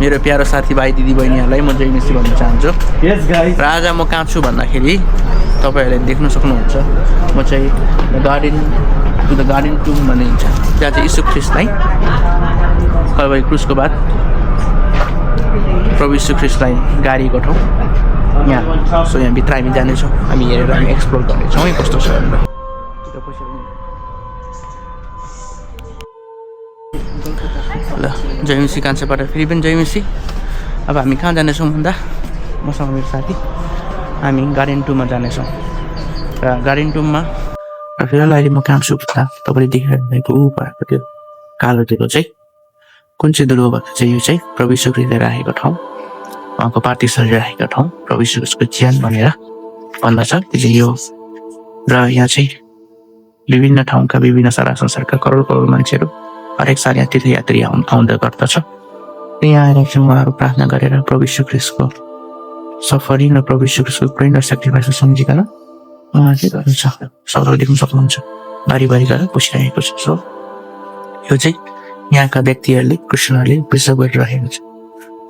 मेरो प्यारो साथीभाइ दिदीबहिनीहरूलाई म जय मिसी भन्न चाहन्छु। र आज म कहाँ छु भन्दाखेरि तपाईँहरूले देख्न सक्नुहुन्छ म चाहिँ द गार्डन टुम भनिन्छ, जहाँ चाहिँ यीशु ख्रिस्टलाई कल्भरी क्रुसको बाद प्रभु यीशु ख्रिस्टलाई गाडिएको ठाउँ यहाँ। सो यहाँभित्र हामी जानेछौँ, हामी हेरेर हामी एक्सप्लोर गर्नेछौँ है कस्तो छ भनेर। ल जय मिसी कान्छाबाट फेरि पनि जय मिसी। अब हामी कहाँ जानेछौँ भन्दा मसँग मेरो साथी हामी गार्डन टुममा जानेछौँ। र गार्डन टुममा फिलहाल अहिले म कहाँ छु भन्दा तपाईँले देखिरहनु भएको ऊ भएको त्यो कालो दिलो चाहिँ कुन चाहिँ दिलो भएको चाहिँ यो चाहिँ प्रभु यीशु ख्रिस्टले राखेको ठाउँ, उहाँको पार्थिव शरीर राखेको ठाउँ, प्रभु यीशु ख्रिस्टको ज्यान भनेर भन्दछ त्यो चाहिँ यो। र यहाँ चाहिँ विभिन्न ठाउँका विभिन्न सारा संसारका करोड करोड मान्छेहरू हरेक साल यहाँ तीर्थयात्री आउँदै गर्दछ। यहाँ आएर चाहिँ उहाँहरू प्रार्थना गरेर प्रभु यीशु ख्रिस्टको सफरिङ र प्रभु यीशु ख्रिस्टको प्रेम र सेक्रिफाइस सम्झिकन उहाँ चाहिँ गर्नुहुन्छ। सबैले देख्न सक्नुहुन्छ बारी बारी गरेर पुछिरहेको छ। सो यो चाहिँ यहाँका व्यक्तिहरूले क्रिस्चियनहरूले प्रिजर्भ गरिरहेको छ।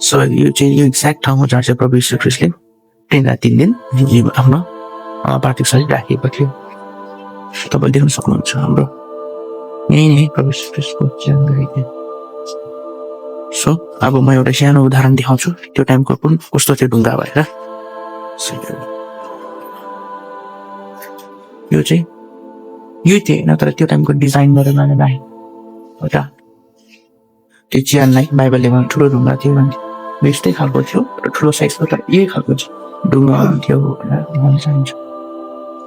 सो यो चाहिँ यो एक्ज्याक्ट ठाउँ हो जहाँ चाहिँ प्रभु यीशु ख्रिस्टले 3 रात 3 दिन आफ्नो पार्थिव शरीर राखिएको थियो। तपाईँले देख्न सक्नुहुन्छ हाम्रो यही नै प्रभु यीशु ख्रिस्टको ज्यान गएको। सो अब म एउटा सानो उदाहरण देखाउँछु त्यो टाइमको कुन कस्तो थियो ढुङ्गा भएर। यो चाहिँ यो थियो होइन, तर त्यो टाइमको डिजाइन गरेर मैले राखेँ एउटा त्यो चियानलाई बाइबलले भने ठुलो ढुङ्गा थियो भने यस्तै खालको थियो र ठुलो साइजको तर यही खालको चाहिँ ढुङ्गा थियो भनेर भन्न चाहन्छु।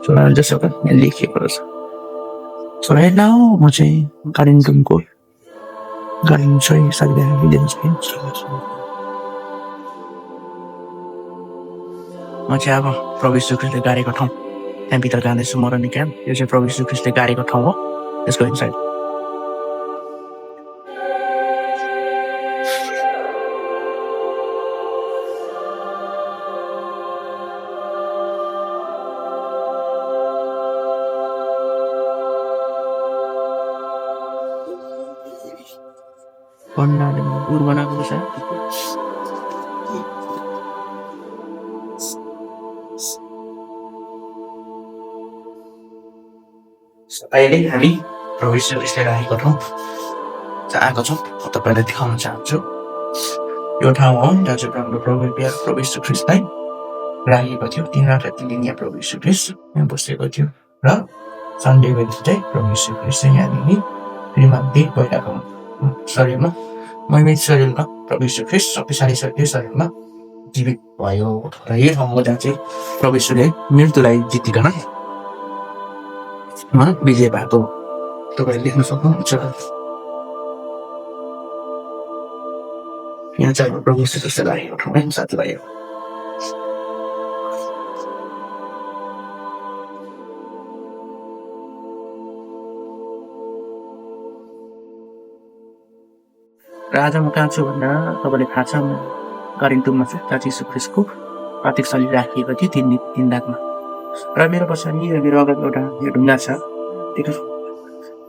सो जस्तो एउटा यहाँ लेखिएको रहेछ। सो राइट नाउ म चाहिँ गार्डन टुमको गार्डन चाहिँ साथीभाइहरू लिइदिनु चाहन्छु। म चाहिँ अब प्रभु यीशु ख्रिस्टले गाडेको ठाउँ त्यहाँभित्र जाँदैछु म र निकाम। यो चाहिँ प्रभु यीशु ख्रिस्टले गाडेको ठाउँ हो, यसको इनसाइड। बनाएको छ अहिले हामी प्रभु यीशु ख्रिस्टले राखेको ठाउँ आएको छौँ। म तपाईँलाई देखाउन चाहन्छु यो ठाउँ हो जहाँ चाहिँ प्रभु यीशु ख्रिस्टलाई राखेको थियो। 3 रात 3 दिन यहाँ प्रभु यीशु ख्रिस्ट यहाँ बसेको थियो र सन्डेको दिन चाहिँ प्रभु यीशु ख्रिस्ट चाहिँ यहाँदेखि श्रीमती पहिलाको शरीरमा महिमित शरीरमा प्रभु यीशु ख्रिस्ट शक्तिशाली शरीरमा जीवित भयो। र यो ठाउँ हो जहाँ चाहिँ प्रभु यीशुले मृत्युलाई जितिकन विजय भएको तपाईँले देख्न सक्नुहुन्छ। यहाँ चाहिँ प्रभु यीशु ख्रिस्टले राखेको ठाउँ है साथीभाइहरू। र आज म कहाँ छु भन्दा तपाईँले थाहा छ म गार्डन टुममा छु जहाँ चाहिँ यीशु ख्रिस्टको पार्थिव शरीर राखिएको थियो 3 रातमा। र मेरो पछाडि मेरो अगाडि एउटा यो ढुङ्गा छ,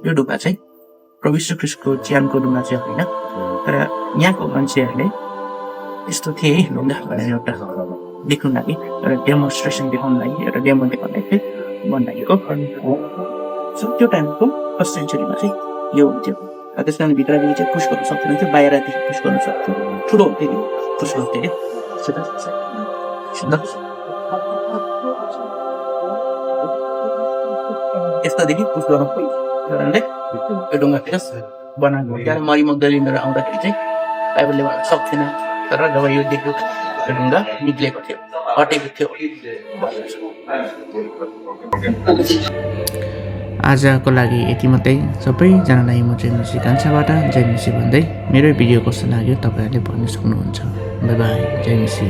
यो ढुङ्गा चाहिँ प्रभु यीशु ख्रिस्टको ज्यानको ढुङ्गा चाहिँ होइन, तर यहाँको मान्छेहरूले यस्तो थिए ढुङ्गा भनेर एउटा देख्नु लागि एउटा डेमोन्स्ट्रेसन देखाउनु लागि एउटा डेमो देखाउनु लागि बनाइएको। सो त्यो टाइमको फर्स्ट सेन्चुरीमा चाहिँ यो हुन्थ्यो। त्यस कारण भित्रदेखि चाहिँ पुस गर्नु सक्दैन थियो, बाहिरदेखि पुस गर्नु सक्थ्यो, ठुलो हुन्थ्यो नि पुस गर्थ्यो कि। यस्तादेखि पुस गर्नु कारणले यो ढुङ्गा फेरि बनाएको। त्यहाँ मरि मग्दलिनीहरू आउँदाखेरि चाहिँ बाइबलले भन्न सक्थेन, तर जब यो देख्यो यो ढुङ्गा निक्लेको थियो, हटेको थियो। आजको लागि यति मात्रै। सबैजनालाई म जय मिसी कान्छाबाट जय मिसी भन्दै मेरो भिडियो कस्तो लाग्यो तपाईँहरूले भन्न सक्नुहुन्छ। बाई बाई, जय मिसी।